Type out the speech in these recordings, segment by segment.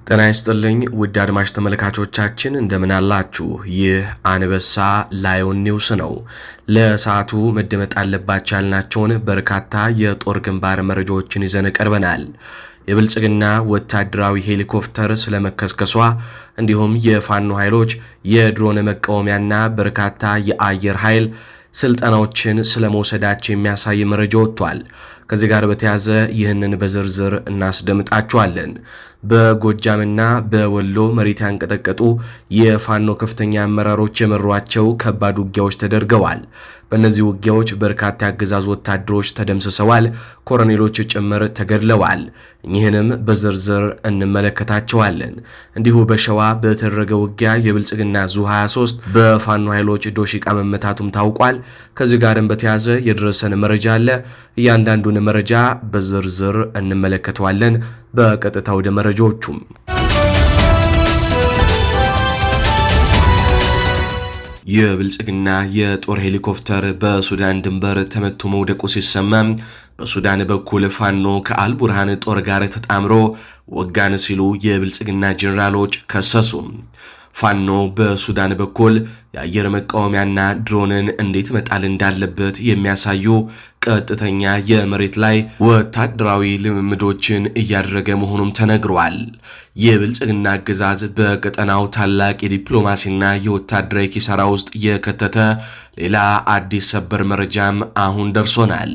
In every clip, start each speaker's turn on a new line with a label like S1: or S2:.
S1: ጤና ይስጥልኝ ውድ አድማጭ ተመልካቾቻችን፣ እንደምን አላችሁ? ይህ አንበሳ ላዮን ኒውስ ነው። ለሰዓቱ መደመጥ አለባቸው ያልናቸውን በርካታ የጦር ግንባር መረጃዎችን ይዘን ቀርበናል። የብልጽግና ወታደራዊ ሄሊኮፕተር ስለመከስከሷ፣ እንዲሁም የፋኖ ኃይሎች የድሮን መቃወሚያና በርካታ የአየር ኃይል ስልጠናዎችን ስለመውሰዳቸው የሚያሳይ መረጃ ወጥቷል። ከዚህ ጋር በተያያዘ ይህንን በዝርዝር እናስደምጣችኋለን። በጎጃምና በወሎ መሬት ያንቀጠቀጡ የፋኖ ከፍተኛ አመራሮች የመሯቸው ከባድ ውጊያዎች ተደርገዋል። በእነዚህ ውጊያዎች በርካታ የአገዛዙ ወታደሮች ተደምስሰዋል፣ ኮሎኔሎች ጭምር ተገድለዋል። እኚህንም በዝርዝር እንመለከታቸዋለን። እንዲሁ በሸዋ በተደረገ ውጊያ የብልጽግና ዙ 23 በፋኖ ኃይሎች ዶሺቃ መመታቱም ታውቋል። ከዚህ ጋርም በተያያዘ የደረሰን መረጃ አለ። እያንዳንዱን መረጃ በዝርዝር እንመለከተዋለን። በቀጥታ ወደ መረጃዎቹም። የብልጽግና የጦር ሄሊኮፕተር በሱዳን ድንበር ተመቶ መውደቁ ሲሰማ፣ በሱዳን በኩል ፋኖ ከአልቡርሃን ጦር ጋር ተጣምሮ ወጋን ሲሉ የብልጽግና ጄኔራሎች ከሰሱ። ፋኖ በሱዳን በኩል የአየር መቃወሚያና ድሮንን እንዴት መጣል እንዳለበት የሚያሳዩ ቀጥተኛ የመሬት ላይ ወታደራዊ ልምምዶችን እያደረገ መሆኑም ተነግሯል። የብልጽግና አገዛዝ በቀጠናው ታላቅ የዲፕሎማሲና የወታደራዊ ኪሳራ ውስጥ የከተተ ሌላ አዲስ ሰበር መረጃም አሁን ደርሶናል።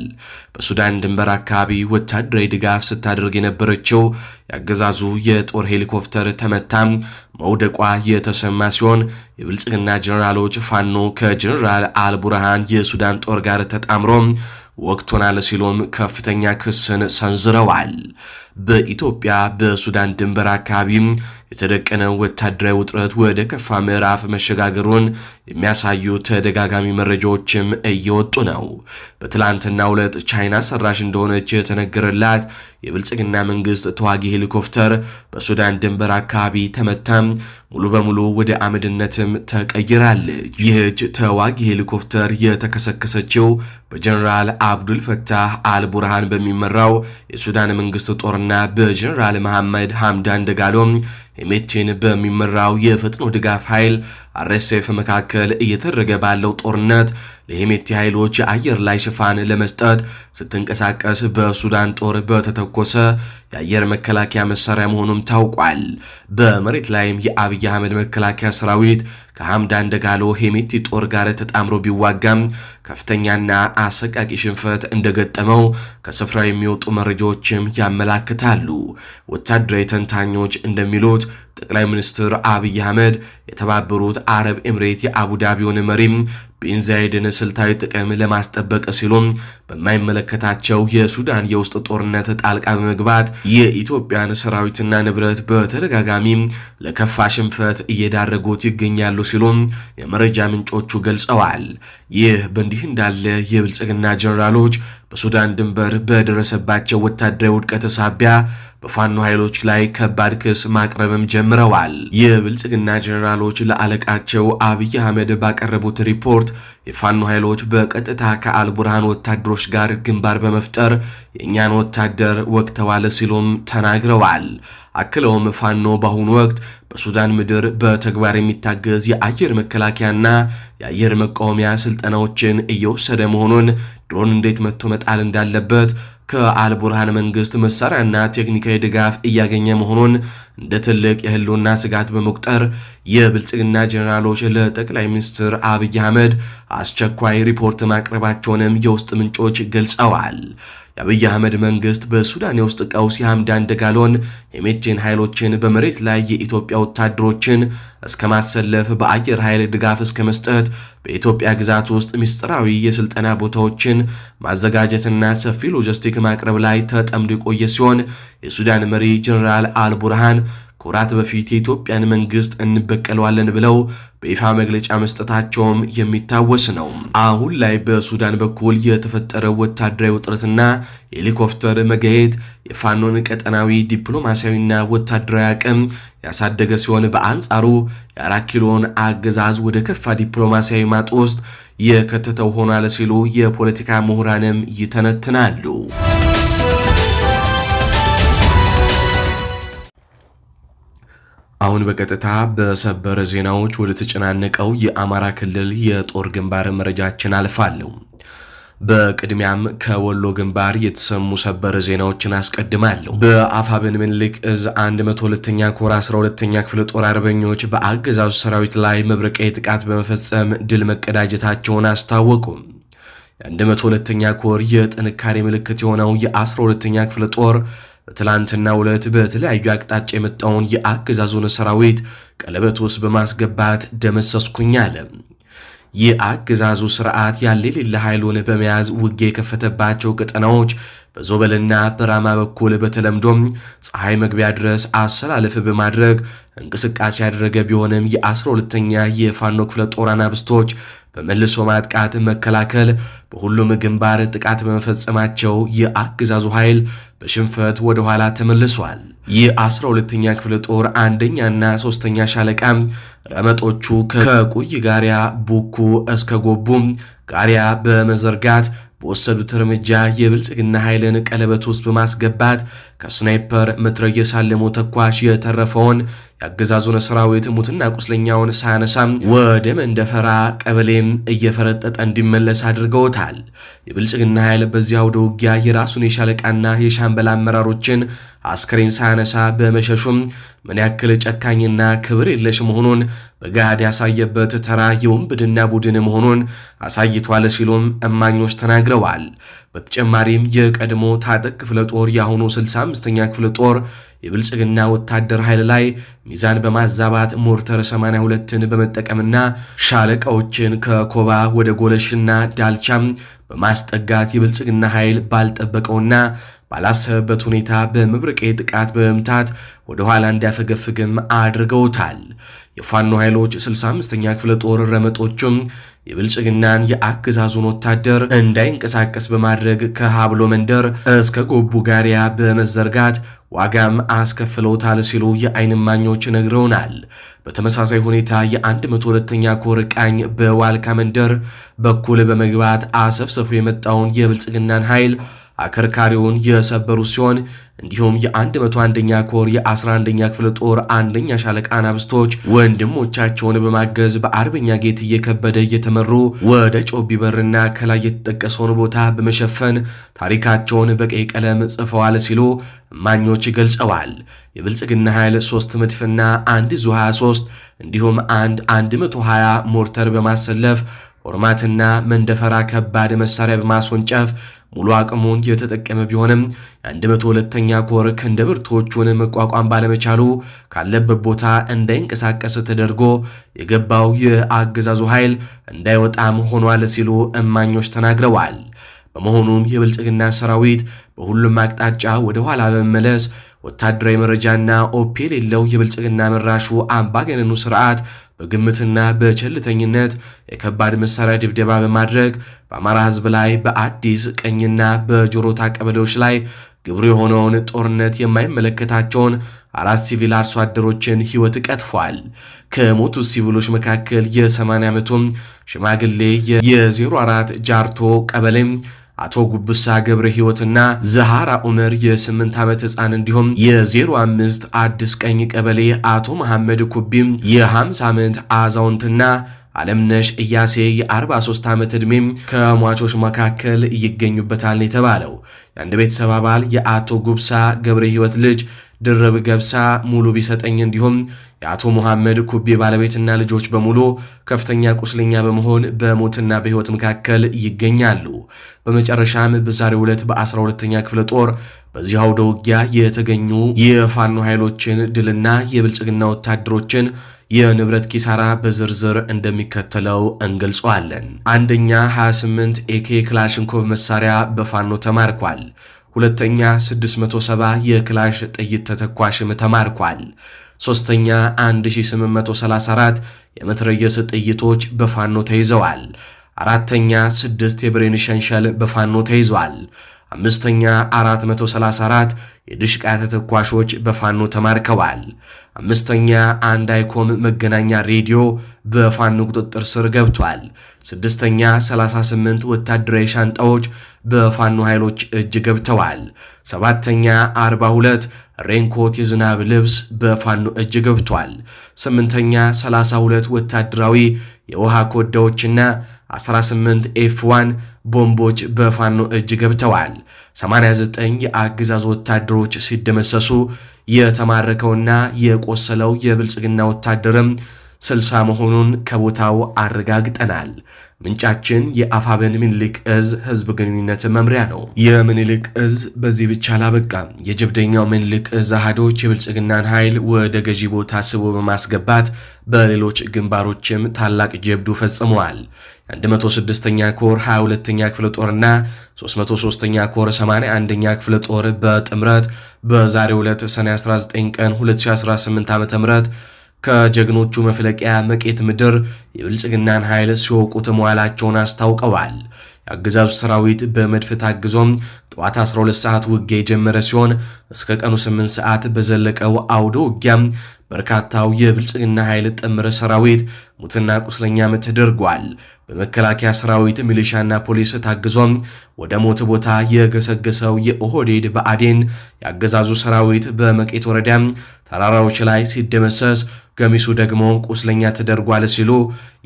S1: በሱዳን ድንበር አካባቢ ወታደራዊ ድጋፍ ስታደርግ የነበረችው የአገዛዙ የጦር ሄሊኮፕተር ተመታም መውደቋ የተሰማ ሲሆን፣ የብልጽግና ጀኔራሎች ፋኖ ከጀኔራል አልቡርሃን የሱዳን ጦር ጋር ተጣምሮ ወቅቶናል ሲሉም ከፍተኛ ክስን ሰንዝረዋል። በኢትዮጵያ በሱዳን ድንበር አካባቢም የተደቀነው ወታደራዊ ውጥረት ወደ ከፋ ምዕራፍ መሸጋገሩን የሚያሳዩ ተደጋጋሚ መረጃዎችም እየወጡ ነው። በትላንትናው ዕለት ቻይና ሰራሽ እንደሆነች የተነገረላት የብልጽግና መንግስት ተዋጊ ሄሊኮፕተር በሱዳን ድንበር አካባቢ ተመታም ሙሉ በሙሉ ወደ አመድነትም ተቀይራለች። ይህች ተዋጊ ሄሊኮፕተር የተከሰከሰችው በጀኔራል አብዱል ፈታህ አልቡርሃን በሚመራው የሱዳን መንግስት ጦርና በጀኔራል መሐመድ ሐምዳን ደጋሎ ሄሜቲን በሚመራው የፈጥኖ ድጋፍ ኃይል አርኤስኤፍ መካከል እየተደረገ ባለው ጦርነት ለሄሜቲ ኃይሎች የአየር ላይ ሽፋን ለመስጠት ስትንቀሳቀስ በሱዳን ጦር በተተኮሰ የአየር መከላከያ መሳሪያ መሆኑም ታውቋል። በመሬት ላይም የአብይ አህመድ መከላከያ ሰራዊት ከሐምዳን ደጋሎ ሄሜቲ ጦር ጋር ተጣምሮ ቢዋጋም ከፍተኛና አሰቃቂ ሽንፈት እንደገጠመው ከስፍራው የሚወጡ መረጃዎችም ያመላክታሉ። ወታደራዊ ተንታኞች እንደሚሉት ጠቅላይ ሚኒስትር አብይ አህመድ የተባበሩት አረብ ኤምሬት የአቡዳቢውን መሪም ቢን ዛይድን ስልታዊ ጥቅም ለማስጠበቅ ሲሉም በማይመለከታቸው የሱዳን የውስጥ ጦርነት ጣልቃ በመግባት የኢትዮጵያን ሰራዊትና ንብረት በተደጋጋሚ ለከፋ ሽንፈት እየዳረጉት ይገኛሉ ሲሉም የመረጃ ምንጮቹ ገልጸዋል። ይህ በእንዲህ እንዳለ የብልጽግና ጀኔራሎች በሱዳን ድንበር በደረሰባቸው ወታደራዊ ውድቀት ሳቢያ በፋኖ ኃይሎች ላይ ከባድ ክስ ማቅረብም ጀምረዋል። የብልጽግና ጀኔራሎች ለአለቃቸው አብይ አህመድ ባቀረቡት ሪፖርት የፋኖ ኃይሎች በቀጥታ ከአልቡርሃን ወታደሮች ጋር ግንባር በመፍጠር የእኛን ወታደር ወቅተዋል ሲሉም ተናግረዋል። አክለውም ፋኖ በአሁኑ ወቅት በሱዳን ምድር በተግባር የሚታገዝ የአየር መከላከያና የአየር መቃወሚያ ስልጠናዎችን እየወሰደ መሆኑን፣ ድሮን እንዴት መጥቶ መጣል እንዳለበት ከአልቡርሃን መንግስት መሳሪያና ቴክኒካዊ ድጋፍ እያገኘ መሆኑን እንደ ትልቅ የህልውና ስጋት በመቁጠር የብልጽግና ጀኔራሎች ለጠቅላይ ሚኒስትር አብይ አህመድ አስቸኳይ ሪፖርት ማቅረባቸውንም የውስጥ ምንጮች ገልጸዋል። የአብይ አህመድ መንግስት በሱዳን የውስጥ ቀውስ የሐምዳን ደጋሎን የሜቼን ኃይሎችን በመሬት ላይ የኢትዮጵያ ወታደሮችን እስከ ማሰለፍ፣ በአየር ኃይል ድጋፍ እስከ መስጠት፣ በኢትዮጵያ ግዛት ውስጥ ምስጢራዊ የስልጠና ቦታዎችን ማዘጋጀትና ሰፊ ሎጂስቲክ ማቅረብ ላይ ተጠምዶ የቆየ ሲሆን፣ የሱዳን መሪ ጀኔራል አልቡርሃን ከወራት በፊት የኢትዮጵያን መንግስት እንበቀለዋለን ብለው በይፋ መግለጫ መስጠታቸውም የሚታወስ ነው። አሁን ላይ በሱዳን በኩል የተፈጠረው ወታደራዊ ውጥረትና የሄሊኮፕተር መጋየት የፋኖን ቀጠናዊ ዲፕሎማሲያዊና ወታደራዊ አቅም ያሳደገ ሲሆን፣ በአንጻሩ የአራት ኪሎን አገዛዝ ወደ ከፋ ዲፕሎማሲያዊ ማጥ ውስጥ የከተተው ሆኗል ሲሉ የፖለቲካ ምሁራንም ይተነትናሉ። አሁን በቀጥታ በሰበር ዜናዎች ወደ ተጨናነቀው የአማራ ክልል የጦር ግንባር መረጃችን አልፋለሁ። በቅድሚያም ከወሎ ግንባር የተሰሙ ሰበር ዜናዎችን አስቀድማለሁ። በአፋብን ምኒልክ እዝ 102ኛ ኮር 12ኛ ክፍለ ጦር አርበኞች በአገዛዙ ሰራዊት ላይ መብረቃዊ ጥቃት በመፈጸም ድል መቀዳጀታቸውን አስታወቁ። የ102ኛ ኮር የጥንካሬ ምልክት የሆነው የ12ኛ ክፍለ ጦር በትላንትናው ዕለት በተለያዩ አቅጣጫ የመጣውን የአገዛዙን ሰራዊት ቀለበት ውስጥ በማስገባት ደመሰስኩኝ አለ። የአገዛዙ ስርዓት ያለ የሌለ ኃይሉን በመያዝ ውጊያ የከፈተባቸው ቀጠናዎች በዞበልና በራማ በኩል በተለምዶም ፀሐይ መግቢያ ድረስ አሰላለፍ በማድረግ እንቅስቃሴ ያደረገ ቢሆንም የ12ኛ የፋኖ ክፍለ ጦር አናብስቶች በመልሶ ማጥቃት መከላከል በሁሉም ግንባር ጥቃት በመፈጸማቸው የአገዛዙ ኃይል በሽንፈት ወደ ኋላ ተመልሷል። የ12ኛ ክፍለ ጦር አንደኛና ሶስተኛ ሻለቃ ረመጦቹ ከቁይ ጋሪያ ቡኩ እስከ ጎቡም ጋሪያ በመዘርጋት በወሰዱት እርምጃ የብልጽግና ኃይልን ቀለበት ውስጥ በማስገባት ከስናይፐር መትረየስ አልሞ ተኳሽ የተረፈውን የአገዛዙን ሰራዊት ሙትና ቁስለኛውን ሳያነሳም ወደ መንደፈራ ቀበሌም እየፈረጠጠ እንዲመለስ አድርገውታል። የብልጽግና ኃይል በዚህ አውደ ውጊያ የራሱን የሻለቃና የሻምበል አመራሮችን አስከሬን ሳያነሳ በመሸሹም ምን ያክል ጨካኝና ክብር የለሽ መሆኑን በገሃድ ያሳየበት ተራ የውንብድና ቡድን መሆኑን አሳይቷል ሲሉም እማኞች ተናግረዋል። በተጨማሪም የቀድሞ ታጠቅ ክፍለ ጦር የአሁኑ 65ኛ ክፍለ ጦር የብልጽግና ወታደር ኃይል ላይ ሚዛን በማዛባት ሞርተር 82ን በመጠቀምና ሻለቃዎችን ከኮባ ወደ ጎለሽና ዳልቻም በማስጠጋት የብልጽግና ኃይል ባልጠበቀውና ባላሰበበት ሁኔታ በመብረቃዊ ጥቃት በመምታት ወደ ኋላ እንዲያፈገፍግም አድርገውታል። የፋኖ ኃይሎች 65ኛ ክፍለ ጦር ረመጦቹም የብልጽግናን የአገዛዙን ወታደር እንዳይንቀሳቀስ በማድረግ ከሀብሎ መንደር እስከ ጎቡ ጋሪያ በመዘርጋት ዋጋም አስከፍለውታል ሲሉ የዓይን እማኞች ነግረውናል። በተመሳሳይ ሁኔታ የ102ኛ ኮር ቃኝ በዋልካ መንደር በኩል በመግባት አሰፍሰፉ የመጣውን የብልጽግናን ኃይል አከርካሪውን የሰበሩ ሲሆን እንዲሁም የ101ኛ ኮር የ11ኛ ክፍለ ጦር አንደኛ ሻለቃ አናብስቶች ወንድሞቻቸውን በማገዝ በአርበኛ ጌትዬ ከበደ እየተመሩ ወደ ጮቢ በርና ከላይ የተጠቀሰውን ቦታ በመሸፈን ታሪካቸውን በቀይ ቀለም ጽፈዋል ሲሉ እማኞች ገልጸዋል። የብልጽግና ኃይል 3 መድፍና 1 ዙ 23 እንዲሁም አንድ 120 ሞርተር በማሰለፍ ሆርማትና መንደፈራ ከባድ መሳሪያ በማስወንጨፍ ሙሉ አቅሙን የተጠቀመ ቢሆንም የ102ኛ ኮር ክንደ ብርቶቹን መቋቋም ባለመቻሉ ካለበት ቦታ እንዳይንቀሳቀስ ተደርጎ የገባው የአገዛዙ ኃይል እንዳይወጣም ሆኗል ሲሉ እማኞች ተናግረዋል። በመሆኑም የብልጽግና ሰራዊት በሁሉም አቅጣጫ ወደ ኋላ በመመለስ ወታደራዊ መረጃና ኦፕ የሌለው የብልጽግና መራሹ አምባገነኑ ስርዓት በግምትና በቸልተኝነት የከባድ መሳሪያ ድብደባ በማድረግ በአማራ ሕዝብ ላይ በአዲስ ቀኝና በጆሮታ ቀበሌዎች ላይ ግብሩ የሆነውን ጦርነት የማይመለከታቸውን 4 ሲቪል አርሶ አደሮችን ሕይወት ቀጥፏል። ከሞቱ ሲቪሎች መካከል የ80 ዓመቱም ሽማግሌ የ04 ጃርቶ ቀበሌም አቶ ጉብሳ ገብረ ሕይወትና ዘሃራ ዑመር የ8 ዓመት ሕፃን እንዲሁም የ05 አዲስ ቀኝ ቀበሌ አቶ መሐመድ ኩቢም የ50 ዓመት አዛውንትና አለምነሽ እያሴ የ43 ዓመት ዕድሜም ከሟቾች መካከል ይገኙበታል የተባለው የአንድ ቤተሰብ አባል የአቶ ጉብሳ ገብረ ሕይወት ልጅ ድርብ ገብሳ ሙሉ ቢሰጠኝ እንዲሁም የአቶ መሐመድ ኩቤ ባለቤትና ልጆች በሙሉ ከፍተኛ ቁስለኛ በመሆን በሞትና በሕይወት መካከል ይገኛሉ። በመጨረሻም በዛሬው ዕለት በ12ኛ ክፍለ ጦር በዚህ አውደ ውጊያ የተገኙ የፋኖ ኃይሎችን ድልና የብልጽግና ወታደሮችን የንብረት ኪሳራ በዝርዝር እንደሚከተለው እንገልጸዋለን። አንደኛ 28 ኤኬ ክላሽንኮቭ መሳሪያ በፋኖ ተማርኳል። ሁለተኛ 670 የክላሽ ጥይት ተተኳሽም ተማርኳል። ሶስተኛ 1834 የመትረየስ ጥይቶች በፋኖ ተይዘዋል። አራተኛ 6 የብሬን ሸንሸል በፋኖ ተይዟል። አምስተኛ 434 የድሽቃ ተተኳሾች በፋኖ ተማርከዋል። አምስተኛ አንድ አይኮም መገናኛ ሬዲዮ በፋኖ ቁጥጥር ስር ገብቷል። ስድስተኛ 38 ወታደራዊ ሻንጣዎች በፋኖ ኃይሎች እጅ ገብተዋል። ሰባተኛ 42 Raincoat የዝናብ ልብስ በፋኖ እጅ ገብቷል። ስምንተኛ 32 ወታደራዊ የውሃ ኮዳዎችና 18 F1 ቦምቦች በፋኖ እጅ ገብተዋል። 89 የአገዛዙ ወታደሮች ሲደመሰሱ የተማረከውና የቆሰለው የብልጽግና ወታደርም 60 መሆኑን ከቦታው አረጋግጠናል። ምንጫችን የአፋብን ምኒልክ እዝ ህዝብ ግንኙነት መምሪያ ነው። የምኒልክ እዝ በዚህ ብቻ አላበቃም። የጀብደኛው ምኒልክ እዝ አሃዶች የብልጽግናን ኃይል ወደ ገዢ ቦታ ስቦ በማስገባት በሌሎች ግንባሮችም ታላቅ ጀብዱ ፈጽመዋል። 106ኛ ኮር 22ኛ ክፍለ ጦርና 303ኛ ኮር 81ኛ ክፍለ ጦር በጥምረት በዛሬው ዕለት ሰኔ 19 ቀን 2018 ዓ.ም ከጀግኖቹ መፍለቂያ መቄት ምድር የብልጽግናን ኃይል ሲወቁት መዋላቸውን አስታውቀዋል። የአገዛዙ ሰራዊት በመድፍ ታግዞም ጠዋት 12 ሰዓት ውጊያ የጀመረ ሲሆን እስከ ቀኑ 8 ሰዓት በዘለቀው አውደ ውጊያም በርካታው የብልጽግና ኃይል ጥምር ሰራዊት ሙትና ቁስለኛም ተደርጓል። በመከላከያ ሰራዊት ሚሊሻና ፖሊስ ታግዞም ወደ ሞት ቦታ የገሰገሰው የኦህዴድ ብአዴን የአገዛዙ ሰራዊት በመቄት ወረዳ ተራራዎች ላይ ሲደመሰስ ገሚሱ ደግሞ ቁስለኛ ተደርጓል ሲሉ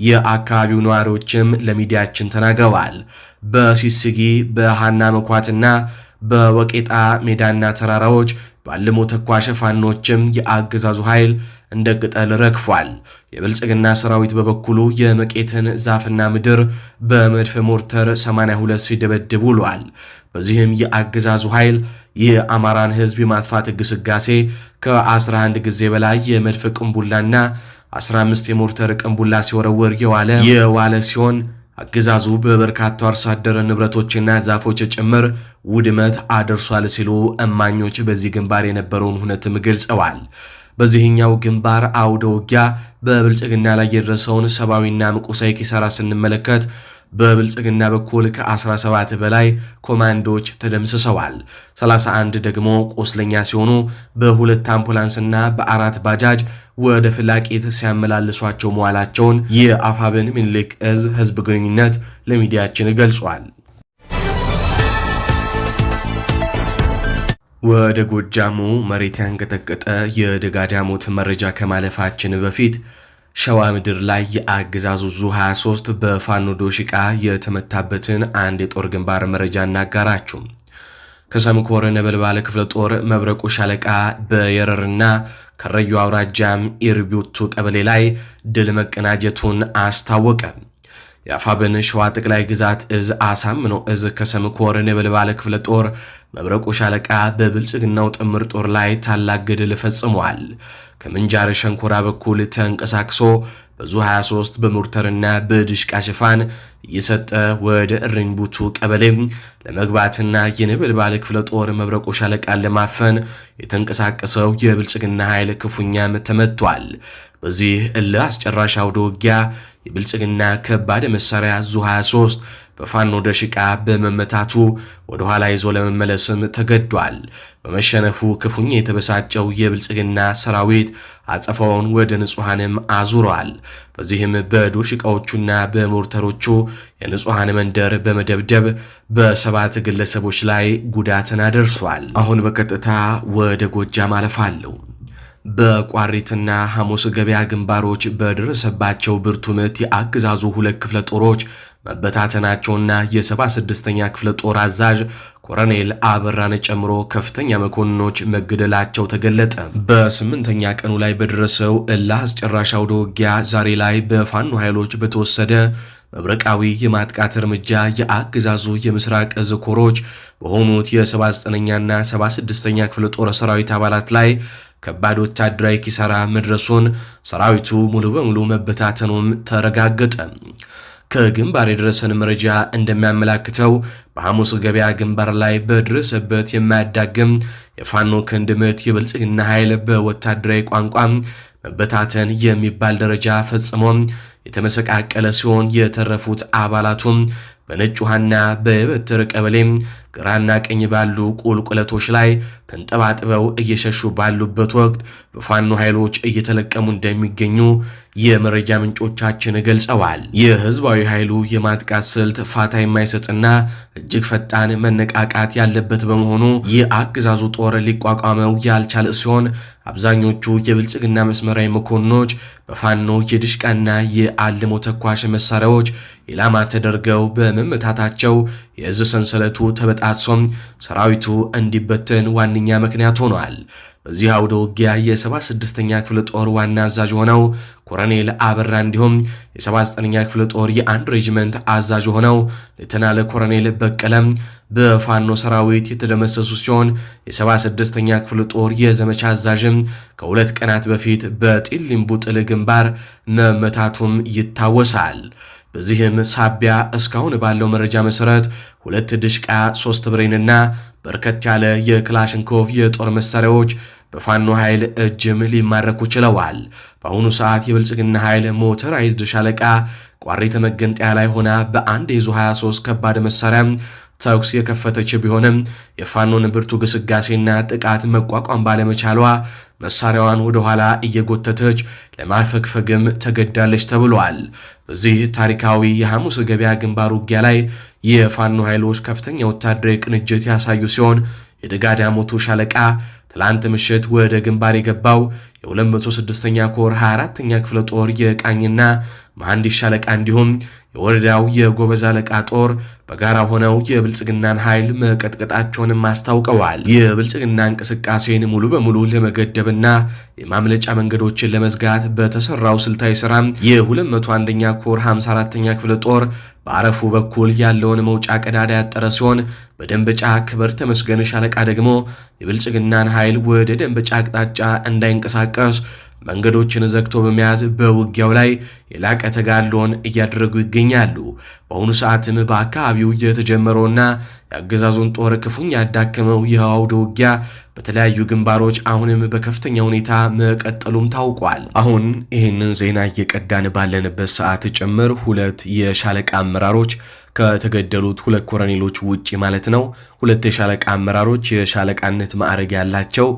S1: የአካባቢው ነዋሪዎችም ለሚዲያችን ተናግረዋል። በሲስጊ በሃና መኳትና በወቄጣ ሜዳና ተራራዎች ባልሞ ተኳሽ ፋኖችም የአገዛዙ ኃይል እንደ ቅጠል ረግፏል። የብልጽግና ሰራዊት በበኩሉ የመቄትን ዛፍና ምድር በመድፍ ሞርተር 82 ሲደበድብ ውሏል። በዚህም የአገዛዙ ኃይል የአማራን ሕዝብ የማጥፋት ግስጋሴ ከ11 ጊዜ በላይ የመድፍ ቅንቡላና 15 የሞርተር ቅንቡላ ሲወረውር የዋለ ሲሆን አገዛዙ በበርካታ አርሶ አደር ንብረቶችና ዛፎች ጭምር ውድመት አድርሷል ሲሉ እማኞች በዚህ ግንባር የነበረውን ሁነትም ገልጸዋል። በዚህኛው ግንባር አውደ ውጊያ በብልጽግና ላይ የደረሰውን ሰብአዊና ቁሳዊ ኪሳራ ስንመለከት በብልጽግና በኩል ከ17 በላይ ኮማንዶዎች ተደምስሰዋል። 31 ደግሞ ቁስለኛ ሲሆኑ በሁለት አምቡላንስና በአራት ባጃጅ ወደ ፍላቂት ሲያመላልሷቸው መዋላቸውን የአፋብን ምኒልክ እዝ ህዝብ ግንኙነት ለሚዲያችን ገልጿል። ወደ ጎጃሙ መሬት ያንቀጠቀጠ የደጋዳሞት መረጃ ከማለፋችን በፊት ሸዋ ምድር ላይ የአገዛዙ ዙ 23 በፋኖ ዶሽቃ የተመታበትን አንድ የጦር ግንባር መረጃ እናጋራችሁ። ከሰምኮር ነበልባለ ክፍለ ጦር መብረቁ ሻለቃ በየረርና ከረዩ አውራጃም ኢርቢቱ ቀበሌ ላይ ድል መቀናጀቱን አስታወቀ። የአፋብን ሸዋ ጠቅላይ ግዛት እዝ አሳምነው እዝ ከሰምኮር ነበልባለ ክፍለ ጦር መብረቁ ሻለቃ በብልጽግናው ጥምር ጦር ላይ ታላቅ ገድል ፈጽሟል። ከምንጃር ሸንኮራ በኩል ተንቀሳቅሶ በዙ 23 በሞርተርና በድሽቃ ሽፋን እየሰጠ ወደ እርኝቡቱ ቀበሌ ለመግባትና የነበልባለ ክፍለ ጦር መብረቁ ሻለቃን ለማፈን የተንቀሳቀሰው የብልጽግና ኃይል ክፉኛም ተመቷል። በዚህ እልህ አስጨራሽ አውደ ውጊያ የብልጽግና ከባድ መሳሪያ ዙ 23 በፋኖ ደሽቃ በመመታቱ ወደ ኋላ ይዞ ለመመለስም ተገዷል። በመሸነፉ ክፉኛ የተበሳጨው የብልጽግና ሰራዊት አጸፋውን ወደ ንጹሐንም አዙሯል። በዚህም በዶሽቃዎቹና በሞርተሮቹ የንጹሐን መንደር በመደብደብ በሰባት ግለሰቦች ላይ ጉዳትን አደርሷል። አሁን በቀጥታ ወደ ጎጃም አለፋለሁ። በቋሪትና ሐሙስ ገበያ ግንባሮች በደረሰባቸው ብርቱ ምት የአገዛዙ ሁለት ክፍለ ጦሮች መበታተናቸውና የ76ኛ ክፍለ ጦር አዛዥ ኮሎኔል አበራን ጨምሮ ከፍተኛ መኮንኖች መገደላቸው ተገለጠ። በስምንተኛ ቀኑ ላይ በደረሰው እልህ አስጨራሽ አውደ ውጊያ ዛሬ ላይ በፋኖ ኃይሎች በተወሰደ መብረቃዊ የማጥቃት እርምጃ የአገዛዙ የምስራቅ እዝ ኮሮች በሆኑት የ79ኛና 76ኛ ክፍለ ጦር ሰራዊት አባላት ላይ ከባድ ወታደራዊ ኪሳራ መድረሱን ሰራዊቱ ሙሉ በሙሉ መበታተኑም ተረጋገጠ። ከግንባር የደረሰን መረጃ እንደሚያመላክተው በሐሙስ ገበያ ግንባር ላይ በደረሰበት የማያዳግም የፋኖ ክንድ ምት የብልጽግና ኃይል በወታደራዊ ቋንቋ መበታተን የሚባል ደረጃ ፈጽሞ የተመሰቃቀለ ሲሆን የተረፉት አባላቱም በነጭ ውሃና በበትር ቀበሌ ግራና ቀኝ ባሉ ቁልቁለቶች ላይ ተንጠባጥበው እየሸሹ ባሉበት ወቅት በፋኖ ኃይሎች እየተለቀሙ እንደሚገኙ የመረጃ ምንጮቻችን ገልጸዋል። የህዝባዊ ኃይሉ የማጥቃት ስልት ፋታ የማይሰጥና እጅግ ፈጣን መነቃቃት ያለበት በመሆኑ የአገዛዙ ጦር ሊቋቋመው ያልቻለ ሲሆን አብዛኞቹ የብልጽግና መስመራዊ መኮንኖች በፋኖ የድሽቃና የአልሞ ተኳሽ መሳሪያዎች ኢላማ ተደርገው በመመታታቸው የእዝ ሰንሰለቱ ተበጣጥሶም ሰራዊቱ እንዲበተን ዋነኛ ምክንያት ሆኗል። በዚህ አውደ ውጊያ የ76ኛ ክፍለ ጦር ዋና አዛዥ ሆነው ኮሎኔል አበራ እንዲሁም የ79ኛ ክፍለ ጦር የአንድ ሬጅመንት አዛዥ ሆነው ሌተናል ኮሎኔል በቀለም በፋኖ ሰራዊት የተደመሰሱ ሲሆን የ76ኛ ክፍለ ጦር የዘመቻ አዛዥም ከ2 ቀናት በፊት በጢሊምቡጥል ግንባር መመታቱም ይታወሳል። በዚህም ሳቢያ እስካሁን ባለው መረጃ መሰረት 2 ድሽቃ፣ 3 ብሬንና በርከት ያለ የክላሽንኮቭ የጦር መሳሪያዎች በፋኖ ኃይል እጅም ሊማረኩ ችለዋል። በአሁኑ ሰዓት የብልጽግና ኃይል ሞተራይዝድ ሻለቃ ቋሪት መገንጠያ ላይ ሆና በአንድ የዙ 23 ከባድ መሳሪያ ተኩስ የከፈተች ቢሆንም የፋኖን ብርቱ ግስጋሴና ጥቃት መቋቋም ባለመቻሏ መሳሪያዋን ወደኋላ እየጎተተች ለማፈግፈግም ተገዳለች ተብሏል። በዚህ ታሪካዊ የሐሙስ ገበያ ግንባር ውጊያ ላይ የፋኖ ኃይሎች ከፍተኛ ወታደራዊ ቅንጅት ያሳዩ ሲሆን የደጋዳሞቱ ሻለቃ ትላንት ምሽት ወደ ግንባር የገባው የ206ኛ ኮር 24ኛ ክፍለ ጦር የቃኝና መሐንዲስ ሻለቃ እንዲሁም የወረዳው የጎበዝ አለቃ ጦር በጋራ ሆነው የብልጽግናን ኃይል መቀጥቀጣቸውንም አስታውቀዋል። የብልጽግና እንቅስቃሴን ሙሉ በሙሉ ለመገደብና የማምለጫ መንገዶችን ለመዝጋት በተሰራው ስልታዊ ስራ የ201ኛ ኮር 54ኛ ክፍለ ጦር በአረፉ በኩል ያለውን መውጫ ቀዳዳ ያጠረ ሲሆን በደንበጫ ክብር ተመስገን ሻለቃ ደግሞ የብልጽግናን ኃይል ወደ ደንበጫ አቅጣጫ እንዳይንቀሳቀስ መንገዶችን ዘግቶ በመያዝ በውጊያው ላይ የላቀ ተጋድሎን እያደረጉ ይገኛሉ። በአሁኑ ሰዓትም በአካባቢው የተጀመረውና የአገዛዙን ጦር ክፉኛ ያዳከመው ይኸው አውደ ውጊያ በተለያዩ ግንባሮች አሁንም በከፍተኛ ሁኔታ መቀጠሉም ታውቋል። አሁን ይህንን ዜና እየቀዳን ባለንበት ሰዓት ጭምር 2 የሻለቃ አመራሮች ከተገደሉት 2 ኮሎኔሎች ውጪ ማለት ነው 2 የሻለቃ አመራሮች የሻለቃነት ማዕረግ ያላቸው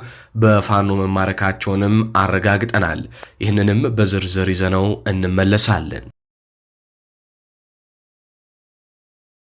S1: በፋኖ መማረካቸውንም አረጋግጠናል። ይህንንም በዝርዝር ይዘነው እንመለሳለን።